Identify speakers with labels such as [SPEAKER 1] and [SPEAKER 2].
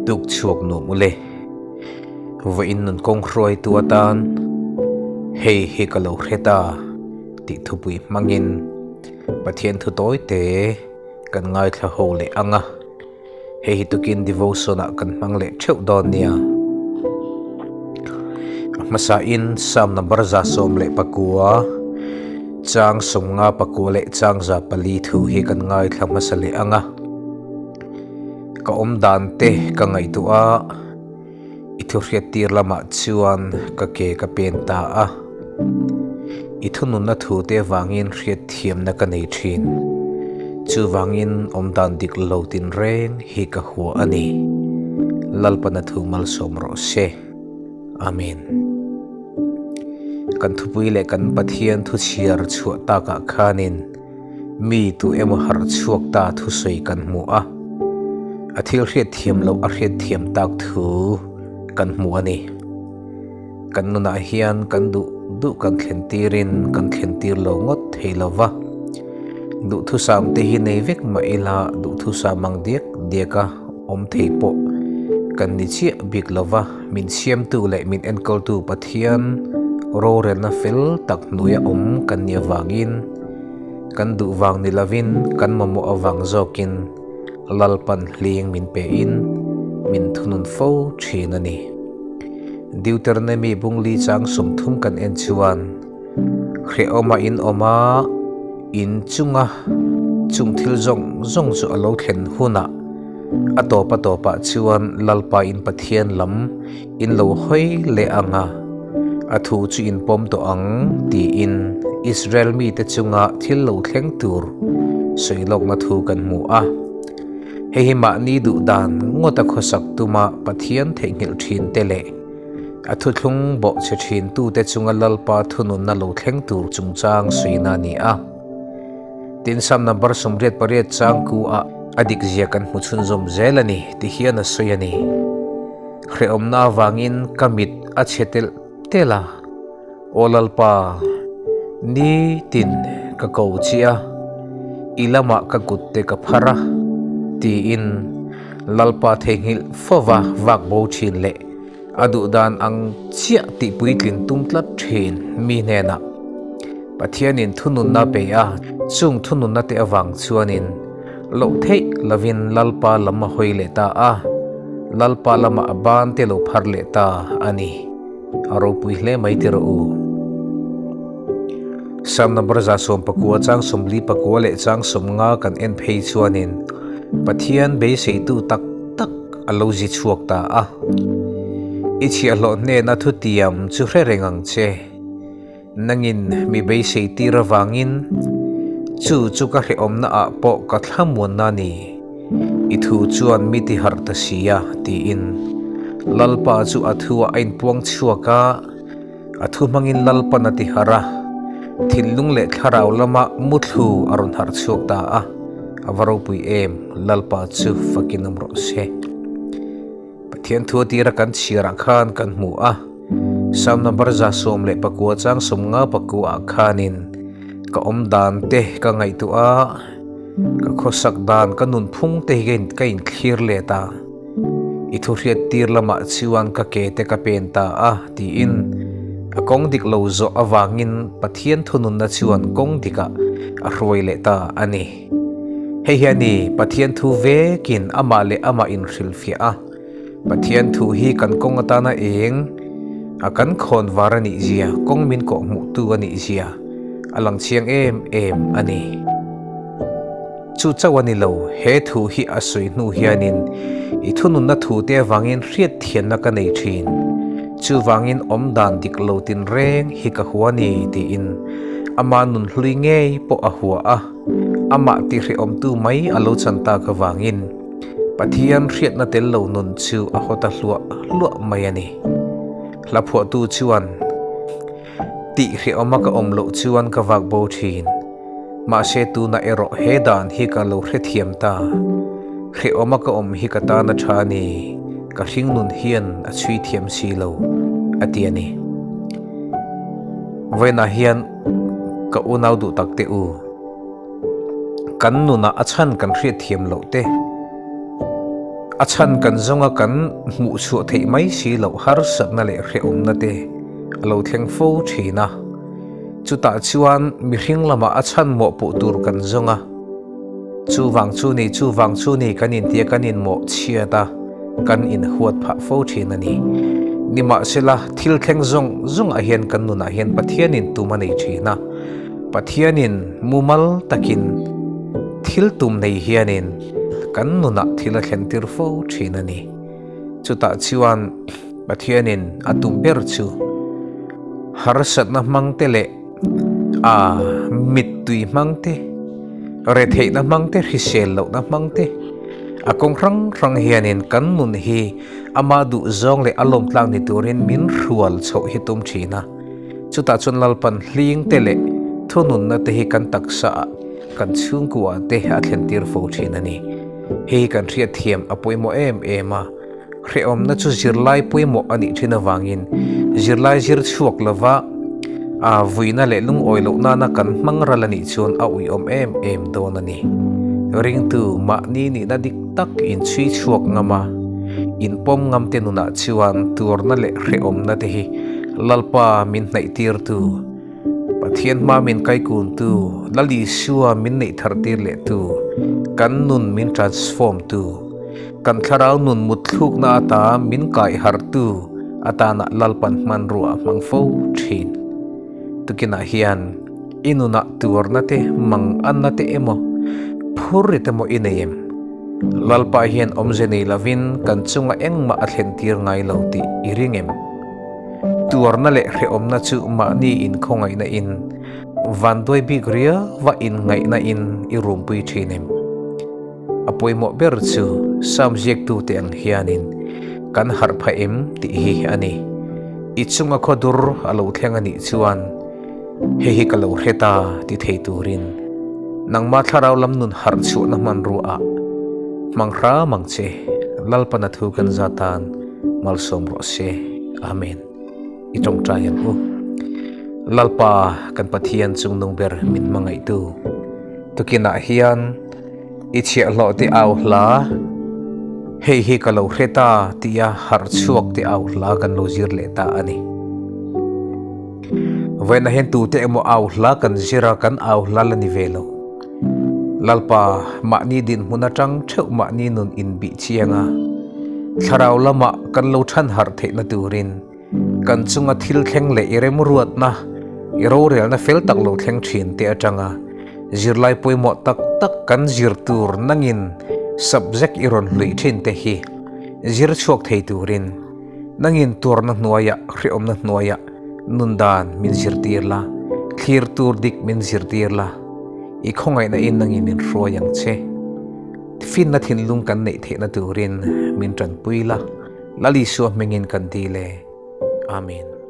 [SPEAKER 1] Tuk chhuak nuam ule. Vawiin nun kawng hruaitu atan hei hi ka lo hre ta tih thupui hmangin Pathian thu tawi te kan ngaithla ho leh ang a. Hei hi tukin devotion ah kan hmang leh theuh dawn nia. A hmasain Psalm number 119 chang 59 leh chang 4 thu hi kan ngaithla hmasa leh ang a. Ka awm dan te ka ngaihtuah a, i thu hriattir lamah chuan ka ke ka pen ta a. I thununna thu te avangin hriatthiamna ka nei thin. Chuvangin awmdan dik lo tinreng hi ka hua a ni. Lalpana thu malsawm rawh se. Amen. Kan thupui leh kan Pathian thu chhiar chhuah takah khanin mi tu emaw harh chhuak ta thusawi kan hmu a. A thil hriatthiam loh a hriatthiam tak thu kan hmu a ni. Kan nunah hian kan duh duh kan thlen tirin kan thlen tir lo ngawt thei lo va. Duhthusam te hi nei vek mah ila duhthusam ang diak diak a awm thei pawh kan ni chiah bik lo va. Min siamtu leh min enkawltu Pathian rorelna fel tak hnuaia awm kan nih avangin kan duh vang ni lovin kan mamawh avang zawkin Lalpan hling min pein min thunun fo thin a ni. Deuteronomy bungli chang 30 kan en chuan hrehawma in awm a, in chunga chung thil zawng zawng chu a lo thlen hunah a tawp a tawpah chuan Lalpa in Pathian lam in lo hawi leh ang a, a thu chu in pawm tawh ang tiin Israel mite chunga thil lo thleng tur sawi lawkna thu kan hmu a. Hei hi mahni duh dan ngawta khawsak tuma Pathian theihnghilh thin te leh a thuthlung bawhchhe thin tute chunga Lalpa thununna lo thleng tur chungchang suina a ni a. Tin Sam number 88 chang ku ah a dik zia kan hmu chhunzawm zel a ni ti hian a sawi a ni. Hrehawmna avangin ka mit a chhe telh telh a, Aw Lalpa, nitin ka ko che a, i lamah ka kut te ka phar a, tiin Lalpa theihnghilh fova vak bo thin leh a duhdan ang chiah tih puitlin tum tlat thin mi hnenah Pathianin thununna pe a, chung thununna te avang chuanin loh theih lovin Lalpa lam a hawi leh ta a, Lalpa lamah a ban te lo phar leh ta a ni. A ropui hle mai ti rawh u. Sam number 19 chang 44 leh chang 50 kan en phei chuanin Pathian beiseitu tak tak a lo zi chhuak ta a. I chhiahhlawh hnena thutiam chu hre reng ang che. Nangin mi beisei tir avangin chu chu ka hrehawmna ah pawh ka thlamuanna a ni. I thu chuan mi ti harh ta si a, tiin Lalpa chu a thu ah a inpuang chhuak a, a thu hmangin Lalpan a ti harh a, thinlung leh thlarau lama muthlu a rawn harh chhuak ta a, a va ropui em, Lalpa chu fakin awm rawh se. Pathian thu atira kan chhiarah khan kan hmu a, Sam number 19 chang 59 ah khanin ka awm dan te ka ngaihtuah a, ka khawsak dan ka nunphung te hi ka inthlir let a, i thu hriat tir lamah chuan ka ke te ka pen ta a tiin a kawng dik lo zawh avangin Pathian thununna chuan kawng dikah a hruai leh ta a ni. Hei hi a ni, Pathian thu vekin amah leh amah inhrilhfiah a. Pathian thu hi kan kawng atana eng a kan khawn var a nih zia, kawng min kawh hmuhtu a nih zia a lang chiang em em a ni. Chu chauh a ni lo, he thu hi a sawi hnu hianin i thununna thu te avangin hriatthiamna ka nei thin. Chuvangin awmdan dik lo tinreng hi ka hua a ni tiin ama nunhlui ngei pawh a hua a. Amah tihrehawmtu mai a lo chan tak avangin Pathian hriatna tel lo nun chu a haw ta hluah hluah mai a ni. Hla phuahtu chuan, Tihrehawma ka awm loh chuan ka vak bo thin. Mahse tunah erawh he dan hi ka lo hrethiam ta. Hrehawma ka awm hi ka tan a tha a ni, ka hring nun hian a chhui thiam si lo, a ti a ni. Vawiinah hian ka unau duh tak te u, kan nunah a chhan kan hriat thiam loh te, A chhan kan zawnga kan hmuh chhuah theih mai si loh harsatna leh hrehawmna te a lo thleng fo thin a. Chutah chuan mihring lamah a chhan mawhpuh tur kan zawng a. Chuvang chu ni, chuvang chu ni kan intia kan inmawh chhiat a, kan inhuat phah fo thin a ni. Nimahsela, thil thleng zawng zawngah hian kan nunah hian Pathianin tum a nei thin a. Pathianin mumal takin thil tum nei hianin kan nunah thil a thlen tir fo thin a ni. Chutah chuan Pathianin a tum ber chu harsatna hmang te leh a mittui hmang te, retheihna hmang te, hrisel lohna hmang te, a kawng hrang hrang hianin kan nun hi ama duhzawng leh a lawmtlak ni turin min hrual chhoh hi tum thin a. Chutah chuan Lalpan hling te leh thununna te hi kan taksa ah, kan chhungkua te a thlen tir fo thin a ni. Hei hi kan hriat thiam a pawimawh em em a, hrehawmna chu zirlai pawimawh a nih thin avangin zirlai zir chhuak lova a vuina leh lungawi loh nana kan hmang ral a nih chuan a uiawm em em dawn a ni. Ringtu mahni nihna dik tak inchhui chhuak ngam a, inpawm ngam te nunah chuan tuarna leh hrehawmna te hi Lalpa min hnaihtirtu, Pathian hma min kaikuntu, Lal Isua min neih thartir lehtu, kan nun min transformtu, kan thlarau nun mutthlukna ata min kaihhartu atana Lalpan hmanrua a hmang fo thin. Tukinah hian i nunah tuarna te, manganna te emaw, phurrit emaw i nei em? Lalpa hian awmze nei lovin kan chunga engmah a thlentir ngai lo tih i ring em? Tuarna leh hrehawmna chu mahni inkhawngaihna in, vanduai bik riauva inngaihna in i rumpui thin em? A pawimawh ber chu Sam ziaktute ang hianin kan harh phah em tih hi a ni. I chunga khawdur a lo thleng a nih chuan hei hi ka lo hre ta ti thei turin nangma thlarau lam nun harh chhuahna hmanrua ah hmang hram ang che. Lalpana thu kan za tan malsawm rawh se. Amen. I tawngtai ang u. Lalpa kan Pathian chungnung ber min hmangaihtu. Tukinah hian i chhiahhlawh te au hla, hei hi ka lo hre ta tia harh chhuak te au hla kan lo zir leh ta a ni. Vawiinah hian tute emaw au hla kan zir a, kan au hla la ni ve lo. Lalpa, mahni dinhmun atang theuh mahni nun inbih chiang a, thlarau lamah kan lo than harh theihna turin kan chunga thil thleng leh i remruatna, i rorelna fel tak lo thleng thin te atanga zirlai pawimawh tak tak kan zir tur nangin subject i rawn hluih thin te hi zir chhuak thei turin nangin tuarna hnuaiah, hrehawmna hnuaiah nun dan min zirtir la, thlir tur dik min zirtir la, i khawngaihna in nangin min hruai ang che. Finna thinlung kan neih theihna turin min tanpui la, Lal Isua hmingin kan dil e. Amen.